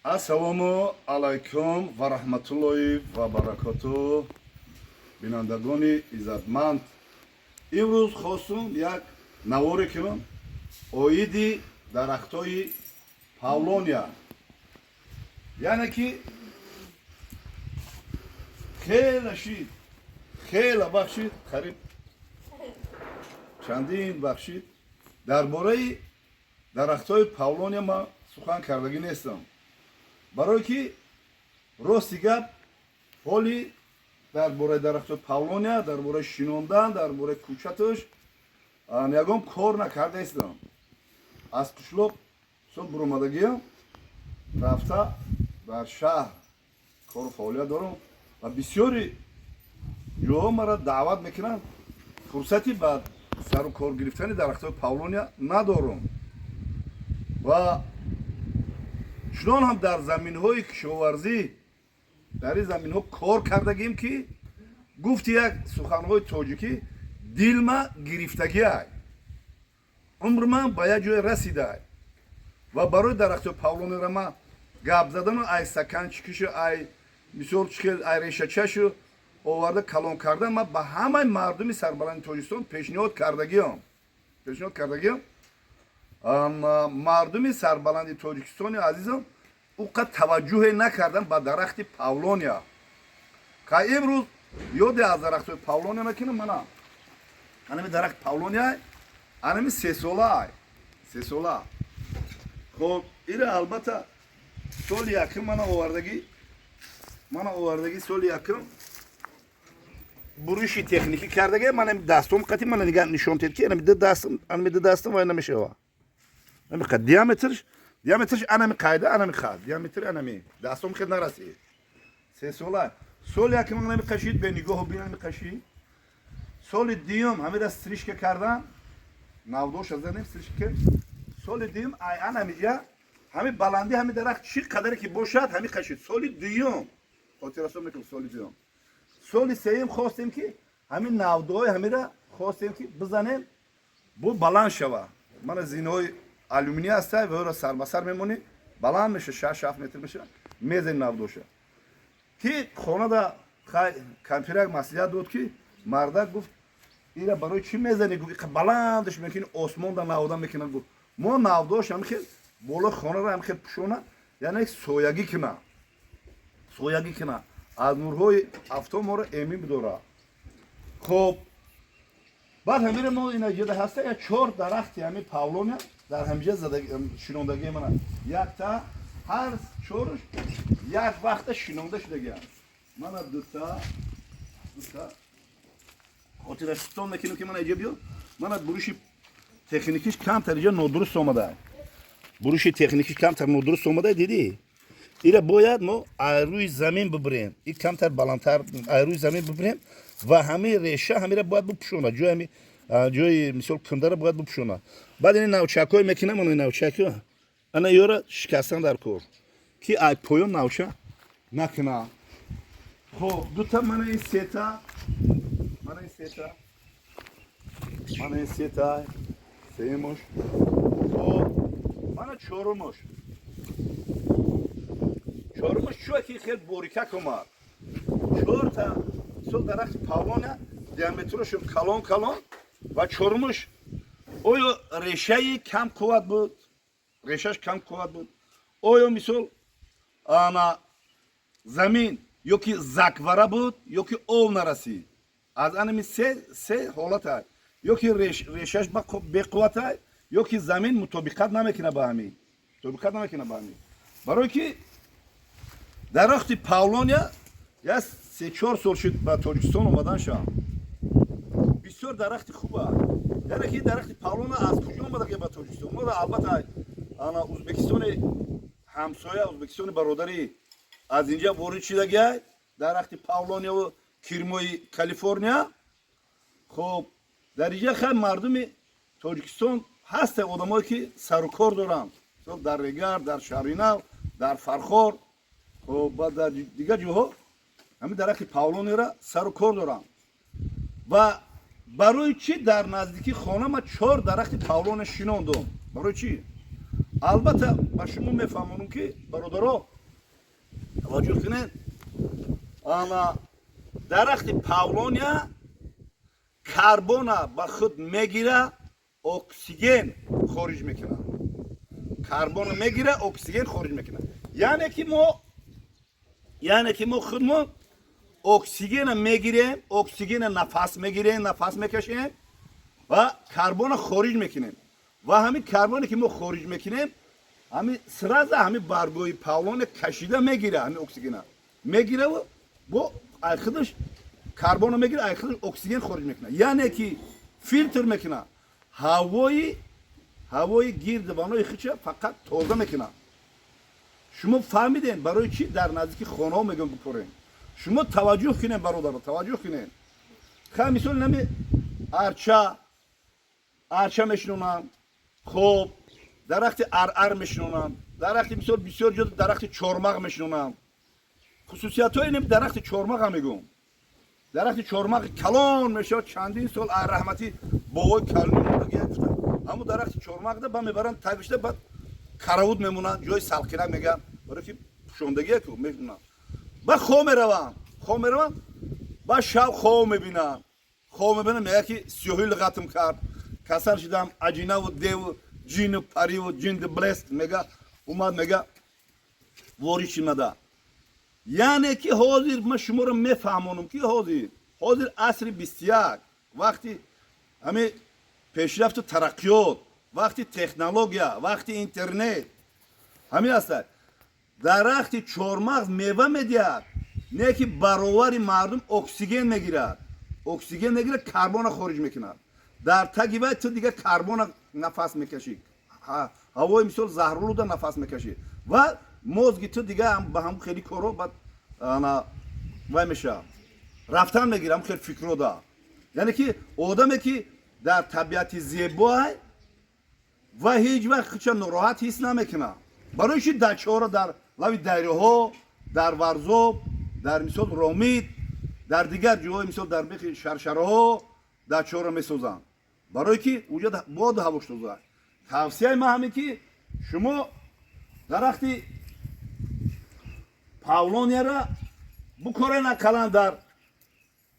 Ассалому алайкум ва раҳматуллоҳи ва баракоту, бинандагони иззатманд. Имрӯз хостум як наворе кунам оиди дарахтҳои павлония, яъне ки хеле шид, хеле бахшид, қариб чандин бахшид, дар бораи дарахтҳои павлония ман сухан кардагӣ нестам, барое ки рости гап, ҳоли дар бораи дарахтҳои павлония, дар бораи шинондан, дар бораи кӯчаташ ягон кор накардаистам. Аз қишлоқ сол буромадагиам, рафта дар шаҳр кору фаъолият дорам ва бисёри ҷоҳо мара даъват мекунанд, фурсати ба сару кор гирифтани дарахтҳои павлония надорам. Ва чунон ҳам дар заминҳои кишоварзӣ, дар ин заминҳо кор кардагим, ки гуфти як суханҳои тоҷикӣ, дилма гирифтагиай, умрман ба як ҷое расидай. Ва барои дарахтҳои павлонияра ман гап задану ай стаканчикишу, ай мисол чихел, ай решачашу оварда калон кардан, ман ба ҳамаи мардуми сарбаланди Тоҷикистон пешниҳод кардагиам. Мардуми сарбаланди Тоҷикистони азизам ӯ қад таваҷҷӯҳе накардам ба дарахти павлония. Ка имрӯз ёде аз дарахтҳои павлония мекунам. Мана, анами дарахт павлония, анами 3 сола, 3 сола. Хоб, ира албатта соли якум мана овардагӣ, соли якум буриши техникӣ кардаги. Мана дастом қати, мана нига, нишон тед, ки анами ду дастам, анами ду дастам вай намешава. Ами қад диаметрш анами қайда, анами қад диаметр, анами дастом хел нарасид. 3 сола. Соли якум анами қашид, бе нигоҳу бин анами қашид. Соли дуюм ҳамира стрижка кардан, навдоша занем, стрижка. Соли дуюм ай анамиҷа ҳами баландӣ, ҳами дарахт чӣ қадаре ки бошад, ҳами қашид соли дуюм, хотиррасон мекунам, соли дуюм. Соли сеюм хостем, ки ҳамин навдоҳои ҳамира хостем, ки бизанем, бу баланд шава. Мана, зинаҳои алюминӣ ҳаста, варо сар ба сар мемонӣ, баланд меша, 6-7 метр меша. Мезани навдоша, ки хонада хай кампирак маслиҳат дод, ки мардак гуфт: «Ира барои чӣ мезанӣ?» Гуфт: «Иқа баландаш мекунӣ, осмонда навда мекунад». Гуфт: «Мо навдош ҳами хел болои хонаро ҳами хел пӯшона, яъне соягӣ куна, соягӣ куна, аз нурҳои афтоб моро эмин бидора». Хоб, баъд ҳамира мо ина ҷода ҳаста як чор дарахти ҳами павлония дар ҳамиҷа шинондагии. Мана, якта, ҳар чоруш як вақта шинонда шудагиам. Мана, дута, дута. Хотирашон мекунем, ки мана иҷа биё. Мана, буриши техникиш камтар иҷа нодуруст омада, буриши техникиш камтар нодуруст омада, дидӣ? Ира бояд мо аз рӯи замин бибирем, и камтар баландтар аз рӯи замин бибирем ва ҳамин реша ҳамира бояд бипӯшона, ҷои ҳами ҷои мисол кундара бояд бипӯшона. Баъд ини навчакҳое мекунам, ана навчако, ана ёра шикастан дар кор, ки ай поён навча накуна. Хоб, дута, мана ин сета, мана ин сета, мана ин сета, сеюмош. Хоб, мана чорумош. Чорумош чӯ ки хел борикак омад. Чорта мисол дарахти павлония диаметрошон калон калон ва чорумош оё решаи кам қувват буд, решаш кам қувват буд, оё мисол ана замин ё ки заквара буд, ё ки об нарасид. Аз анами се ҳолата: ё ки решаш беқуввата, ё ки замин мутобиқат намекунад ба ҳамин, мутобиқат намекунад ба ҳамин. Барое ки дарахти павлония як 3-4 сол шуд ба Тоҷикистон омадан шам, бисёр дарахти хуб аст. Яъне ки дарахти павлония аз куҷо омада ки ба Тоҷикистон? Мо албатта ана Узбекистони ҳамсоя, Узбекистони бародарӣ, аз инҷа ворид шидагиай дарахти павлонияву кирмои Калифорния. Хоб, дар инҷа хай мардуми Тоҷикистон ҳаста, одамое ки сару кор доранд, дар Регар, дар Шаҳринав, дар Фархор, хоб, ба дар дигар ҷоҳо ҳамин дарахти павлонияра сару кор доранд. Ва барои чӣ дар наздикии хона ман чор дарахти павлония шинондум? Барои чӣ? Албатта, ба шумо мефаҳмонам, ки бародаро, таваҷҷӯҳ кунед, ана дарахти павлония карбона ба худ мегира, оксиген хориҷ мекунад. Карбона мегира, оксиген хориҷ мекунад. Яъне ки мо худмон оксигена мегирем, оксигена нафас мегирем, нафас мекашем ва карбона хориҷ мекунем. Ва ҳамин карбоне, ки мо хориҷ мекунем, ҳамин сразу ҳамин баргои павлония кашида мегира, ҳамин оксигена мегираву бо ай худаш карбона мегира, ай худаш оксиген хориҷ мекунад. Яъне ки филтр мекунад, ҳавои гирди ванои худша фақат тоза мекунад. Шумо фаҳмидем, барои чӣ дар наздики хонаҳо мегӯям бикорем? Шумо таваҷҷӯҳ кунем, бародаро, таваҷҷӯҳ кунем. Ха, мисол, нами арча, арча мешинонам, хоб, дарахти арар мешинонам, дарахти, мисол, бисёр ҷо дарахти чормағ мешинонам. Хусусиятҳои нами дарахти чормағ ҳам мегӯм. Дарахти чормағ калон мешавад, чандин сол. Раҳмати бобои калони гуфтам, ҳамун дарахти чормағда ба мебаранд, тагишда баъд каравут мемонанд, ҷои салқина мегӯянд, барои ки пӯшондагия ку мемонанд. Ба хоб мераванд, хоб мераванд, ба шаб хоб мебинанд, хоб мебинанд, мегӯяд, ки сиёҳӣ лиғатм кард, касал шудам, аҷинаву деву ҷину париву ҷинди блест мега омад, мега ворид шимада. Яъне ки ҳозир ман шуморо мефаҳмонам, ки ҳозир асри 21, вақти ҳамин пешрафту тараққиёт, вақти технология, вақти интернет ҳамин аст. Дарахти чормағз мева медиҳад, не ки баровари мардум оксиген мегирад, оксиген мегирад, карбона хориҷ мекунад. Дар таги вай ту дига карбона нафас мекашӣ, ҳавои, мисол, заҳролуда нафас мекашӣ ва мозги ту дига ба ҳам хеле коро баъд ана вай мешавад, рафтан мегирам хеле фикро да. Яъне ки одаме, ки дар табиати зебоай ва ҳеҷ вақт худша нороҳат ҳис намекунад. Барои чи дачаҳоро дар лави дарёҳо, дар Варзоб, дар, мисол, Ромид, дар дигар ҷоҳои, мисол, дар бехи шаршараҳо дачаҳоро месозанд? Барое ки уҷа боду ҳавош тоза. Тавсияи ман ҳамин, ки шумо дарахти павлонияра букорен, ақаллан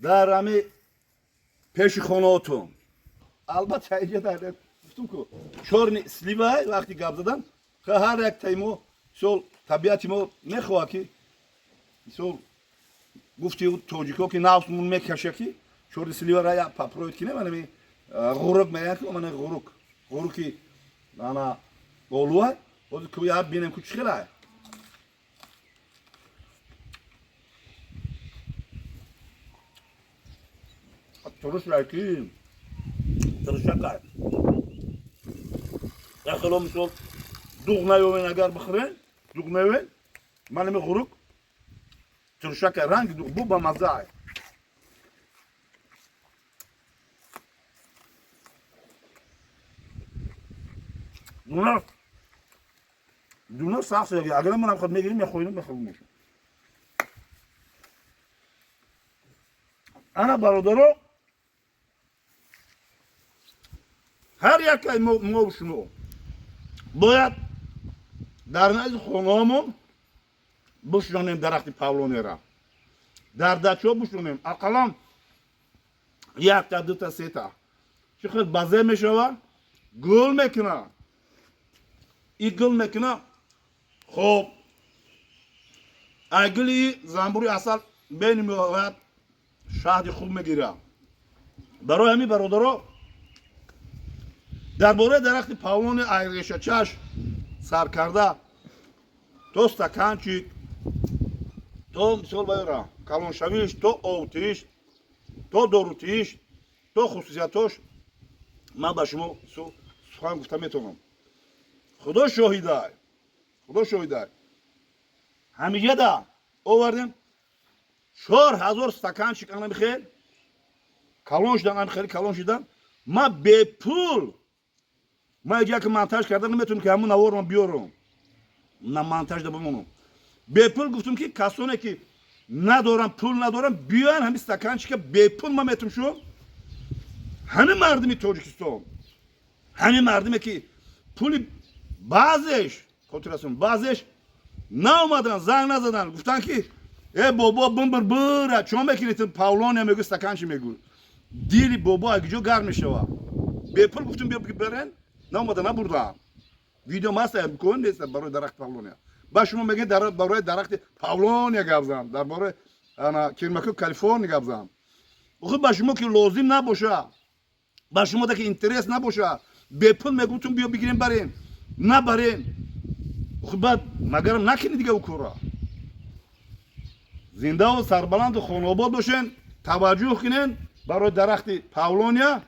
дар ҳами пеши хонаотон. Албатта, иҷа дар гуфтум ку, чёрный слива. Вақти гап задан, ҳар як таи мо, мисол, табиати мо мехоҳад, ки, мисол, гуфти тоҷико, ки нафсмон мекаша, ки чёрный слива ра попробовать кинем. Анами ғурук мегӯянд, ки мана ғурук, ғуруки ана олуа. Ҳозир ку я бинем, ку чӣ хелай. Турушаки, турушакай. Яхело, мисол, дуғ наёвен, агар бихӯрен, дуғ наёвен, манами ғурук турушака, ранги дуғ бу, ба маззаай. Дуна дуна сахт. Агар манам худ мегирим, мехӯрем, мехӯрем. Ана, бародаро, ҳар якай мо шумо бояд дар назди хонаҳомон бушонем дарахти павлонера, дар дачаҳо бушонем, ақаллан якта, дута, сета. Чӣ хел базе мешава, гул мекуна и гул мекуна. Хоб, ай гули занбури асал бениҳоят шаҳди хуб мегирад. Барои ҳамин, бародаро, дар бораи дарахти павлони ай решачаш сар карда то стаканчик, то, мисол, баёра калоншавиш, то овтиш, то дорутиш, то хусусиятош ман ба шумо сухан гуфта метавонам. Худо шоҳидай, худо шоҳидай, ҳамиҷада овардем 4000 стаканчик. Анами хел калон шудан, ами хеле калон шудан. Ман бепул, ман иҷа ки монтаж карда наметавонам, ки ҳамун навор ман биёрам, на монтажда бимонам. Бепул гуфтум, ки касоне, ки надорам, пул надорам, биёян, ҳамин стаканчика бепул ман метум. Шу ҳамин мардуми Тоҷикистон, ҳамин мардуме, ки пули Баъзеш хотиррасон, баъзеш наомадан, занг назадан, гуфтанд, ки э бобо, бимбир, бира, чон мекунӣ ту павлония мегӯ, стаканчи мегӯ. Дили бобо агиҷо гарм мешава. Бепул гуфтум, биё берен, наомада, набурдаам. Видео маст, имкон нест барои дарахти павлония. Ба шумо мегӯед, барои дарахти павлония гап зан, дар бораи ана кирмаку Калифорния гап зан. Охи, ба шумо ки лозим набоша, ба шумо ки интерес набоша, бепул мегӯтум, биё бигирем, барем, набарем. Охи, баъд магарам накунӣ дига ӯ кора. Зиндаву сарбаланду хонаобод бошен. Таваҷҷӯҳ кунен, барои дарахти павлония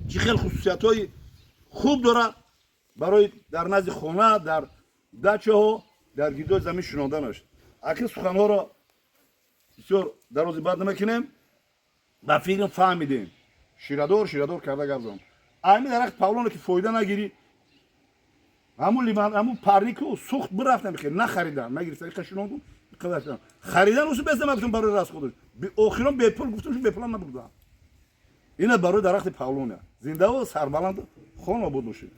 чӣ хел хусусиятҳои хуб дорад барои дар назди хона, дар дачаҳо, дар гирдои замин шинонданаш. Акин суханҳоро бисёр дарози бад намекунем. Ба фикрам, фаҳмидем. Ширадор ширадор карда гап зан. Ами дарахт павлония ки фоида нагирӣ, ҳамун лиман, ҳамун парнику сухт бирафтам, хел нахаридан, нагирифта шинондум. Харидан усу беза гуфтум, барои расходаш. Охирон бепул гуфтум, шу бепулам набурдам. Ина барои дарахти павлония. Зиндаву сарбаланд, хонобод бошед.